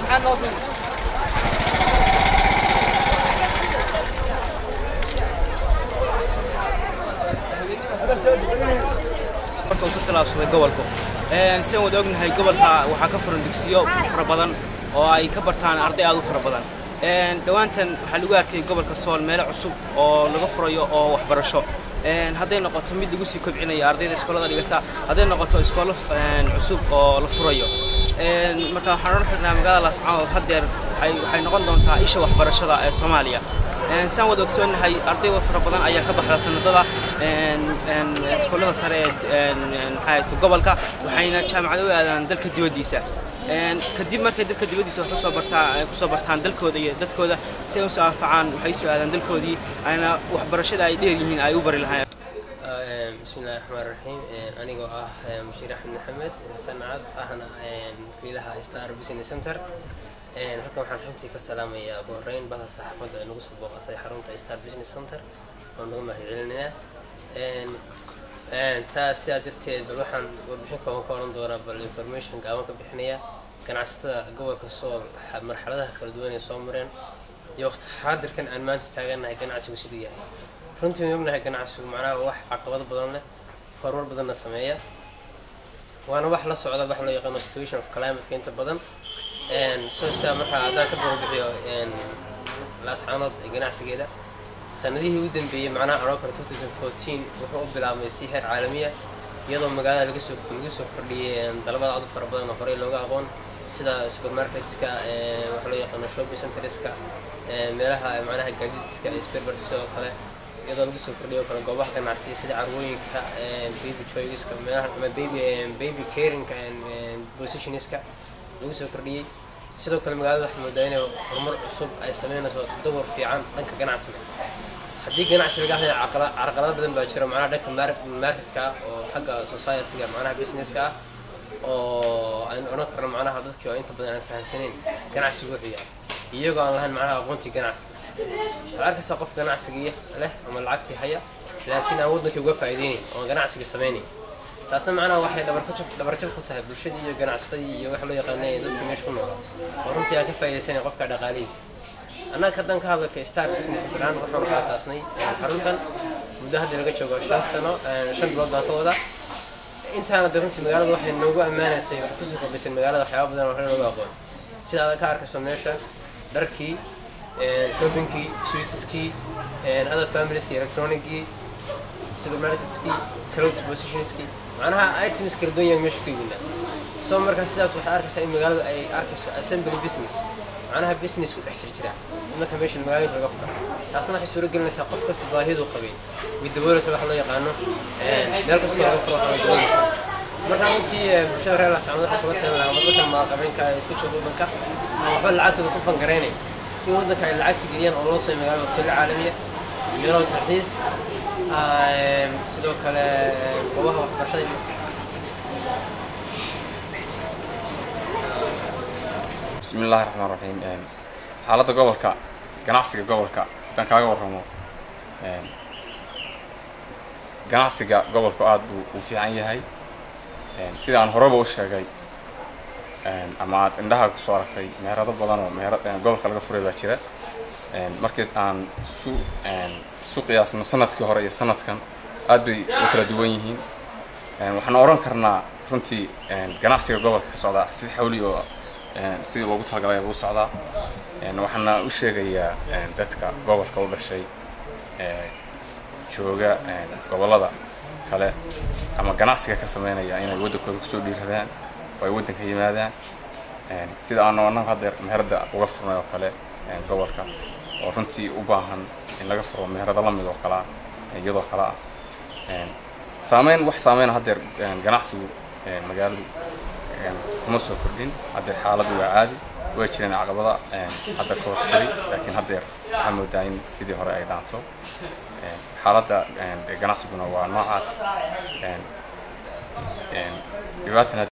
Ku talaabsaday gobolku si aan wada ognahay, gobolka waxaa ka furan dugsiyo fara badan oo ay ka bartaan arday aad u fara badan. Dhowaantan waxaa lagu arkay gobolka Sool meelo cusub oo laga furayo oo waxbarasho, hadday noqoto mid lagu sii kobcinayo ardayda iskoolada dhigata, hadday noqoto iskoolo cusub oo la furayo. Marka waxaan odhan karnaa magaalada Laascaanood haddeer waxay noqon doontaa isha waxbarashada ee Soomaaliya. Saan wada ogsoonnahay, arday fara badan ayaa ka baxda sanadada iskoolada sare ee maxay gobolka, waxayna jaamacado u aadaan dalka dibaddiisa. Kadib markay dalka dibaddiisa wax kusoo bartaa kusoo bartaan dalkooda iyo dadkooda si ay usoo anfacaan, waxay soo aadaan dalkoodii ayna waxbarashada ay dheer yihiin ay u bari lahaayeen. Bismillahi raxmaan raxiim. Anigoo ah Bashiir Axmed Maxamed Sancad, ahna wakiilaha Star Business Center, halkan waxaan runtii ka salaamayaa ugu horreyn bahda saxaafadda ay nagu soo booqatay xarunta Star Business Center oo nagu mahadcelinayaa. Taa sidaa darteed, bal waxaan warbixin kooban ka oran doonaa, bal information gaaban ka bixinaya ganacsatada gobolka Sool, marxaladaha kala duwan ee soo mareen iyo waqti xaadirkan aan maanta taagannahay ganacsigu siduu yahay. Runtii waan ognahay ganacsigu macnaha wax caqabado badan leh, horumar badanna sameeya, waana wax la socda wax loo yaqaano situation of climate inta badan. So sidaa markaa haddaan ka warbixiyo Laascaanood ganacsigeeda sanadihii u dambeeyey, macnaha anoo kale 2014 wuxuu u bilaabmay si heer caalamiya, iyadoo magaalada lagu soo kordhiyey dalabada aad u fara badan oo horey looga aqoon, sida supermarketska, waxa loo yaqaano shopping centerska, meelaha macnaha gaadiidska, spare parts, sidoo kale iyadoo lagu soo kordhiyo kale goobaha ganacsiga sida carwooyinka, baby joyska, meelaha ama baby caringka positionska lagu soo kordhiyey. Sidoo kale magaalada waxaa moodaa inay horumar cusub ay sameynayso, tadawur fiican dhanka ganacsiga. Haddii ganacsi laga hadlayo, carqalado badan baa jira, macnaha dhanka marketka oo xagga society-ga, macnaha businesska ah, oo aynu odhan karno macnaha dadkii oo inta badan aan fahamsanayn ganacsigu wuxuu yahay, iyagoo aan lahayn macnaha aqoontii ganacsiga. Waxaad arkaysaa qof ganacsigii leh ama lacagtii haya, laakiin aan waddankii uga faa'iideynayn oo aan ganacsiga samaynayn. Taasna macnaha waxay dhabarjab ku tahay bulshadii iyo ganacsatadii iyo waxa loo yaqaanay dadkii meesha ku noolaa, oo runtii aan ka faa'iidaysanayn qofka dhaqaalihiisa. Annaga haddaan ka hadalka Star Business Brand, waxaanu aasaasnay xaruntan muddo hadda laga joogo 5 sano 5 bilood baan ka wadaa. Intaana de runtii magaalada waxay noogu ammaanaysay, waxay kusoo kordhisay magaalada waxyaaba badan oo hore looga aqoon, sida aad ka arkayso meesha: dharkii, shoppingkii, sweetskii, other familieskii, electronicgii, supermarketskii, clothes positionskii, macnaha items kala duwan yaan meesha ku iibinaa. So markaa sidaas waxaad arkaysaa in magaaladu ay arkayso assembly business, macnaha business ku dhex jir jira marka meesha magaalooyinka laga furo. Taasna waxay suuro gelinaysaa qof kasta baahiduu qabay way daboolaysa, waxa loo yaqaano meel kastoo laga furo waxaa daboolaysa. Marka runtii bulshada reer Laascaanood waxay kula talin lahaa dadka maalqabeenka ee iska jooga waddanka ama waxba lacagtooda ku fangareynay in waddanka ay lacagta geliyaan oo loo sameeyo magaalada hoteelo caalamiya, meelo dalxiis, sidoo kale goobaha waxbarashada. Bismi illaahi raxmaan raxiim. Xaaladda gobolka, ganacsiga gobolka haddaan kaaga warramo, ganacsiga gobolku aada buu u fiican yahay. Sida aan horeba u sheegay ama aad indhaha kusoo aragtay, meherado badan oo meherad gobolka laga furay baa jira. Markii aan isu qiyaasno sanadkii hore iyo sanadkan, aad bay u kala duwan yihiin. Waxaan oran karnaa runtii ganacsiga gobolka ka socdaa si xawli oo sidii loogu talagalay buu socdaa. Waxaana u sheegayaa dadka gobolka u dhashay jooga gobollada kale ama ganacsiga ka sameynaya inay waddankooda kusoo dhiiradaan oo ay waddanka yimaadaan, sida aanu annagu haddeer meherada uga furnay oo kale gobolka, oo runtii u baahan in laga furo meherado la mid oo kale ah iyadoo kale ah. Saameyn wax saameyna haddeer ganacsigu magaaladu kuma soo kordhin. Haddeer xaaladdu waa caadi. Way jireen caqabada hadda ka hor jiray, laakiin haddeer waxaa moodaa in sidii hore ay dhaanto. Xaaladda ganacsiguna waa noocaas dhibaatana.